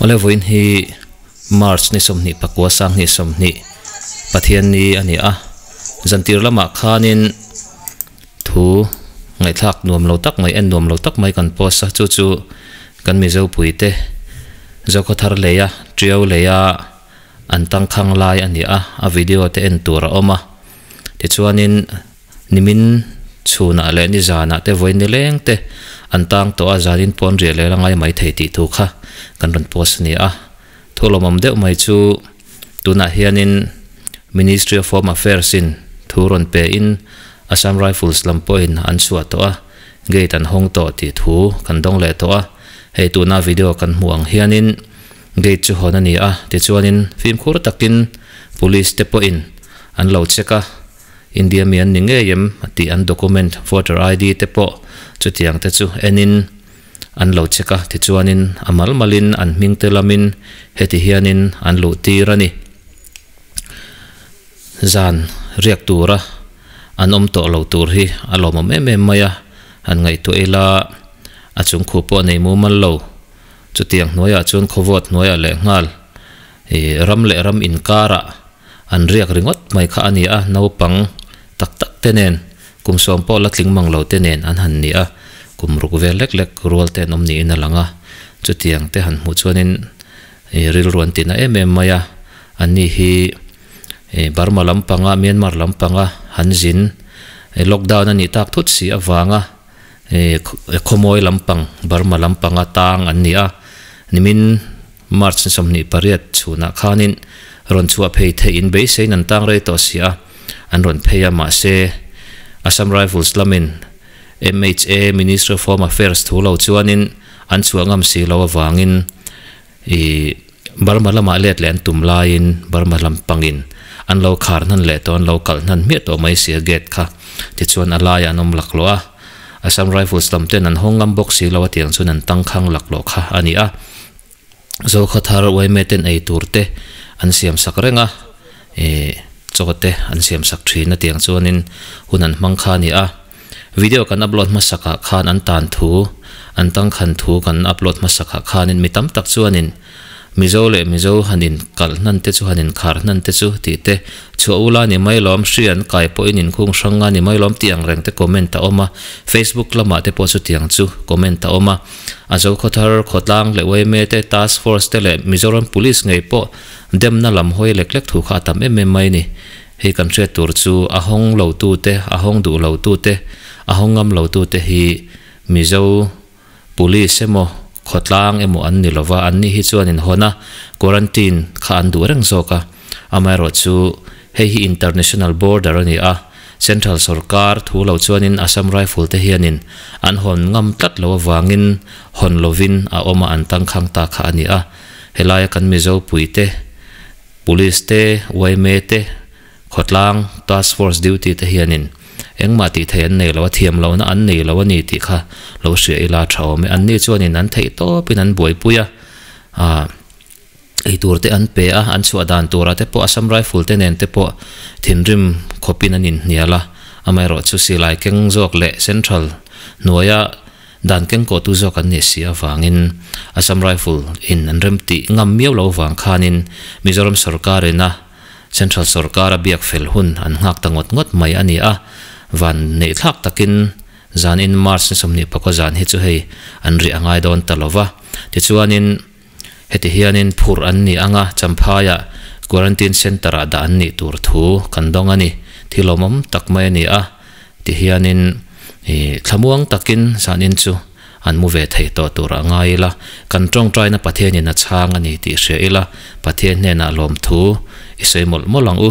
Awle vawiin hi March ni 29 2020 Pathianni a ni a, zantir lamah khanin thu ngaihthlak nuam lo tak mai en nuam lo tak mai kan post a, chu chu kan Mizo puite Zokhawthar leia Tiau leia an tangkhang lai a ni a, a video te en tur a awm a, tichuanin Nimin chhunah leh nizanah te vawiin nileng te an tang tawh a, zanin pawn riah leh la ngai mai thei tih thu kha kan rawn post a ni a. Thu lawmawm deuh mai chu tunah hianin Ministry of Home Affairs in thu rawn pe in Assam Rifles lam pawhin an chhuah tawh a, gate an hawng tawh tih thu kan dawng leh tawh a. Hei tuna video kan hmuh ang hianin gate chu hawn a ni a, tichuanin fimkhur takin Police te pawhin an lo check a. India mi an ni ngei em tih an document voter ID te pawh chutiang te chu enin an lo check a, tichuanin a mal malin an hming te lamin heti hianin an luh tir a ni. Zan riak tura an awm tawh lo tur hi a lawmawm em em mai a, han ngaihtuah ila a chung khuh pawh nei mumal lo, chutiang hnuaiah chuan khawvawt hnuaiah lehnghal ih ram leh ram inkarah An riak ringawt mai kha a ni a, naupang tak tak te nen, kum sawm pawh la tling mang lo te nen an han ni a, kum ruk vel lek lek rual te an awm niin a lang a, chutiang te han hmuh chuanin rilru an tina em em mai a, anni hi Burma lampanga Myanmar lampanga han zin lockdown a nih tak thut si avanga khawmawi lampang Burma lampanga tang an ni a, nimin March ni 28 chhunah khanin rawn chhuah phei theih in beiseiin an tang rei tawh si a, an rawn phei a, mahse Assam Rifles lamin MHA, Ministry of Home Affairs, thu lo chuanin an chhuah ngam si lo avangin ih Burma lamah let leh an tum laiin Burma lam pangin an lo khar hnan leh tawh, an lo kalh hnan hmiah tawh mai si a gate kha tichuan a laiah an awm laklawh a, Assam Rifles lam ten an hawng ngam bawk si lo a tiang chuan an tangkhang laklawh kha a ni a. Zokhawthar uaime ten ei tur te an siam sak reng a, ih chaw te an siam sak thin a tiang chuanin hun an hmang kha a ni a. Video kan upload hmasak ah khan an tan thu, an tangkhan thu kan upload hmasak ah khanin mi tam tak chuanin Mizo leh Mizo han in kalh hnan te chu han in khar hnan te chu tih te chhuah ula ni mai lawm, hri an kai pawhin inkhung hrang nga ni mai lawm tih ang reng te comment a awm a, Facebook lamah te pawh chutiang chu comment a awm a. A Zokhawthar, Khawtlang leh yma te, Task Force te leh Mizoram Police ngei pawh demna lam hawi lek lek thu kha a tam em em mai a ni. Hei kan hriat tur chu a hawng lo tu te, a hawng duh lo tu te, a hawng ngam lo tu te hi Mizo Police emaw Khawtlang emaw an ni lova, an ni hi chuan inhawn a, quarantine kha an duh reng zawk a. Amaherawhchu hei hi international border a ni a, Central sorkar thu lo chuanin Assam Rifle te hianin an hawn ngam tlat lo avangin hawn lovin a awm a an tangkhang ta kha a ni a. Helaia kan Mizo puite, Police te, yma te, khawtlang, Task Force duty te hianin engmah tih theih an nei lo a, thiam lohna an nei lo a ni tih kha lo hria ila tha awm e. Anni chuanin an theih tawpin an buaipui a, ah. Ei tur te an pe a, an chhuah dan turah te pawh Assam Rifle te nen te pawh thinrim khawpin an inhnial a, amaherawhchu silai keng zawk leh Central hnuaia dan keng kawhtu zawk an nih si avangin Assam Rifle in an remtih ngam miau lo vang khanin Mizoram sorkarin a Central sorkara biak fel hun an nghak ta ngawt ngawt mai a ni a, van neihthlak takin zanin March ni 24 zan hi chu hei an rih a ngai dawn ta lova, tichuanin. Heti hianin phurh an ni anga Champhaiah Quarantine Centre-ah dah an nih tur thu kan dawng a ni. Thil awmawm tak mai a ni a, ti hianin ih thlamuang takin zanin chu an mu ve thei tawh tur a ngai ila, kan tawngtaina Pathianin a chhang a ni tih hria ila, Pathian hnenah lawmthu i sawi mawlh mawlh ang u.